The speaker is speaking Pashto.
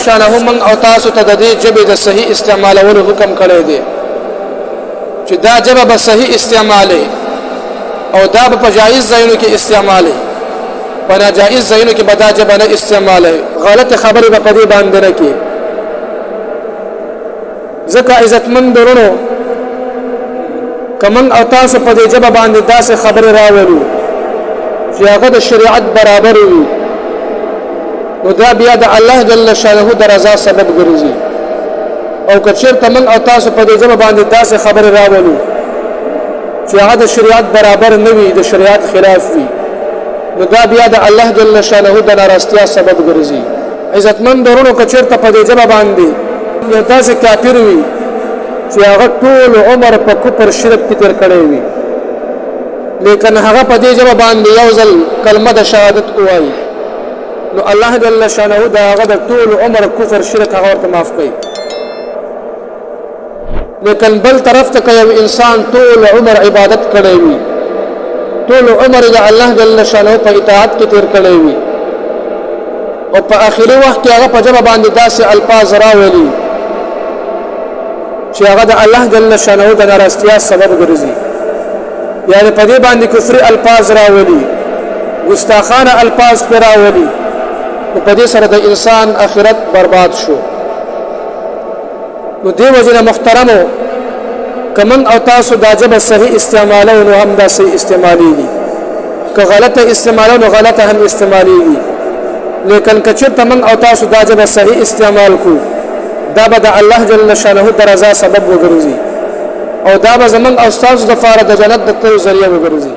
شانه من او تاسو ته د دې ژبې د صحیح استعمالولو حکم کړی دی چې دا ژبه به صحیح استعمالې او دا به په جایز ځایونو کې استعمالې، په ناجایز ځایونو کې به دا ژبه نه استعمالې، غلط خبرې به په دې باندې نه کې. ځکه عزتمند ورونو، کمن او تاسو په دې ژبه باندې داسې خبرې راولو چې هغه د شریعت برابر وي، نو دا بیا د الله جل شانه د رضا سبب ګرځي، او که چېرته من او تاسو په دې ژبه باندې داسې خبرې راولو چې هغه د شریعت برابر نه وي، د شریعت خلاف وي، نو دا بیا د الله جل شانه د ناراضتیا سبب ګرځي. عزتمند ورونو، که چېرته په دې ژبه باندې یو داسې کافر وي چې هغه ټول عمر په کفر شرک کې تېر کړی وي، لیکن هغه په دې ژبه باندې یو ځل کلمه د شهادت ووایي، نو الله جل شانه د هغه د ټول عمر کفر شرک هغه ورته معاف کوي. لیکن بل طرف ته که یو انسان ټول عمر عبادت کړی وي، ټول عمر د الله جل شانه په اطاعت کې تیر کړی وي، او په اخري وخت کې هغه په ژبه باندې داسې الفاظ راولي چې هغه د الله جل شانه د ناراضتیا سبب ګرځي، یعنی په دې باندې کفري الفاظ راولي، ګستاخانه الفاظ پر راولي، نو په دې سره د انسان اخرت برباد شو. نو دې وجې نه محترمو، که موږ او تاسو دا ژبه صحیح استعمالو نو هم دا صحیح استعمالیږي، که غلطه استعمالو نو غلطه هم استعمالیږي. لیکن که چېرته موږ او تاسو دا ژبه صحیح استعمال کو، دا به د الله جل شانه د رضا سبب وګرځي او دا به زموږ او ستاسو دپاره د جنت د تلو ذریعه وګرځي.